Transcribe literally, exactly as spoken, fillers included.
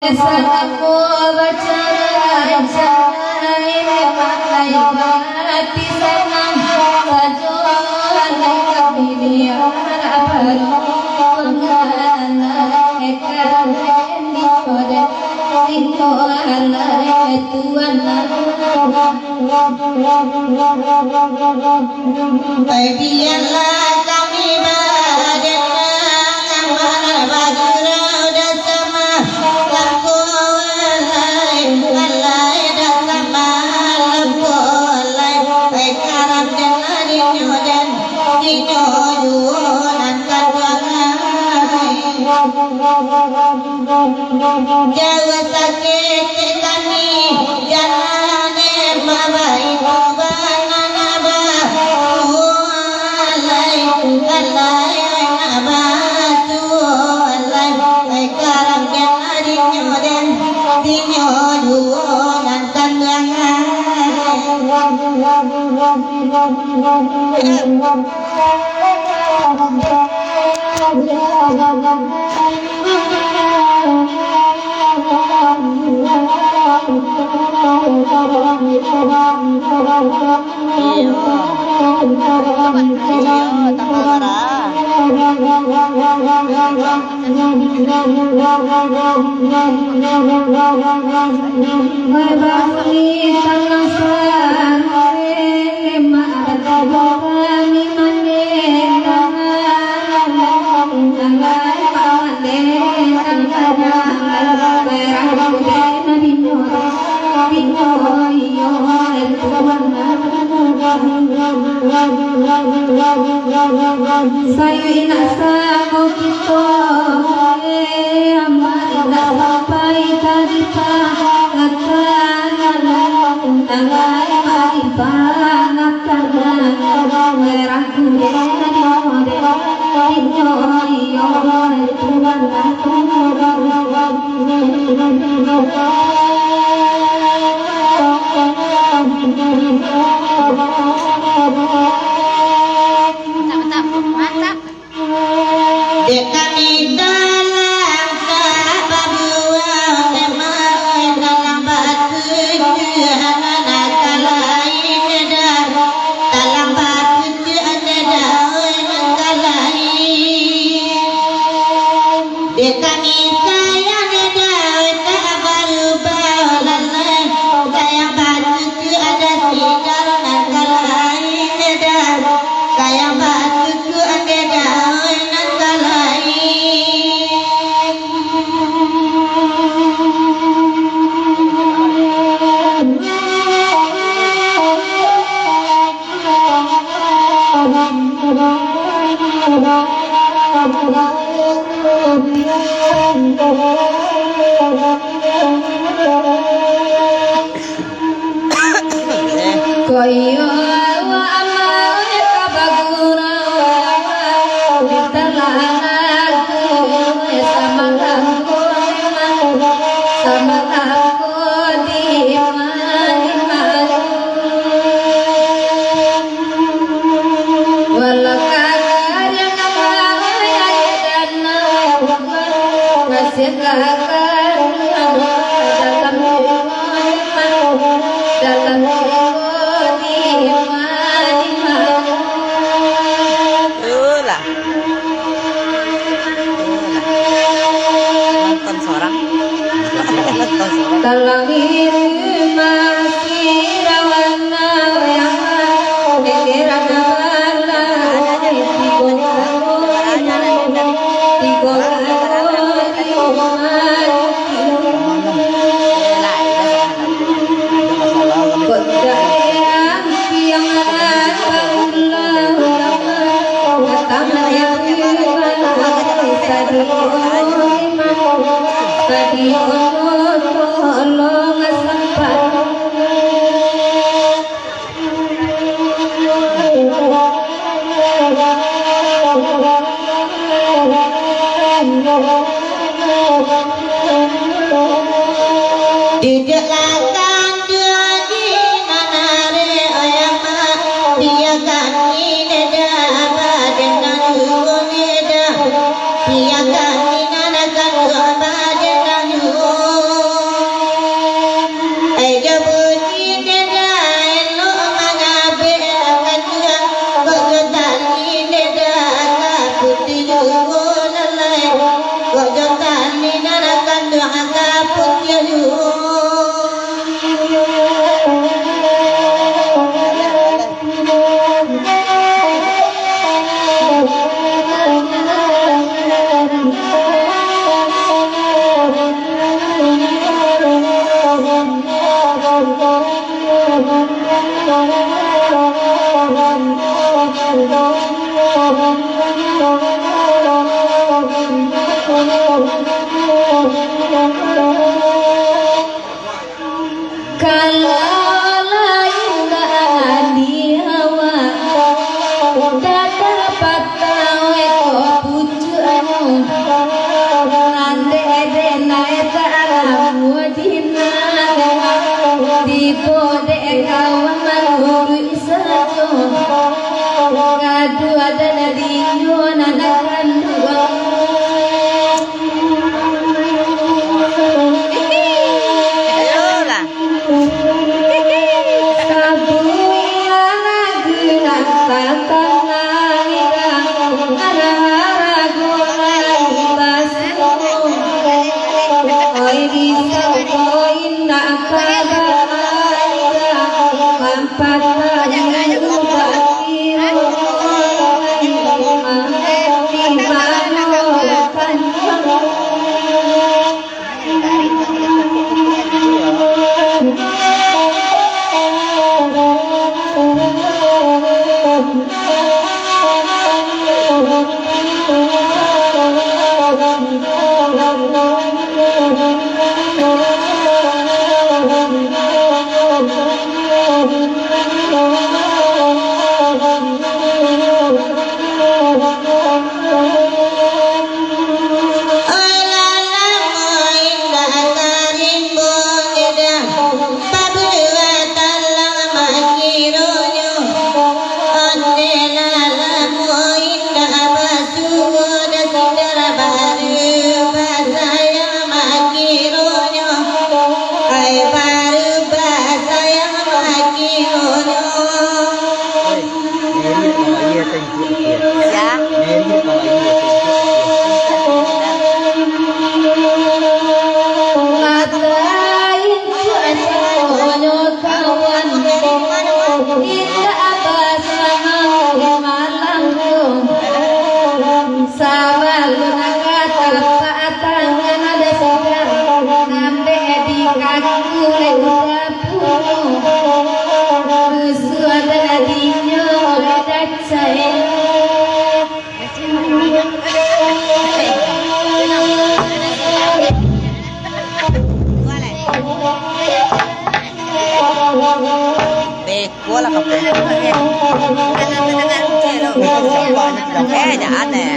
Sadako bacarai-carai, memang lai bati sanang sajo alai kami diarah baruangan alai karajo inyo den, inyo alai tuan. Padialah kami badanang, amal bagurau dasama, langko alai, alai dasama, langko alai. Ai karam den arinyo den, inyo juo nan kanduang ai. Jauah sakik kami, jalannyo mabaitu banana basuo alai, alai nak basuo alai, ai karam den arinyo den, inyo juo nan kanduang ai. Sayo indak samo kito, eh, amak indak sampai ka dipangakan, tangan mari pangakan, merah kuning tadi model, inyo iyo, tuan aku. Mantap, mantap, mantap. Dek kami dalam ka babuang, dek mai dalam batujuak, anak ka lain dah, dalam batujuak dah, oi, nan ka lain. Dek kami sayang dek dawai tak barubah lalai, sayang batutu ada sidar nan ka lain dek dawai, sayang batutu ada dawai nan ka lain. Koyo awak amau ka bagurau, di talangaku, samalam ko, samalam ko di ma-, di ma-, Itulah. Nonton sorang. Nonton sorang. Talang iri masih rawan yang pikiran malah tigo tigo Duduklah kanduang di manare, oyang mak, biakan ni dada, badan nan turun dada, biakan ni nanakan dua badan nan turun. Kalau lah indak di awak, dadah patang ekor pucuaknyo. Nan dek den naiak ka alam jinan, tibo dek kawan manuruik sajo. Kaduo aden adinyo nan kanduang. Ayolah. Sabuah lagu nan tantang naiak, anak rago nan tas. Oi, di sapo indak kabar, mampatah di ubah biru, di mano tanjung. Ya. Matai tu asalnyo kawan, indak basama malam tu. Sabalun ka tapak tangan ado sidak, nambek di kaku lek udah punyo. Rusuah dan adinyo dacai. Beko lah kau. Eh, jangan eh.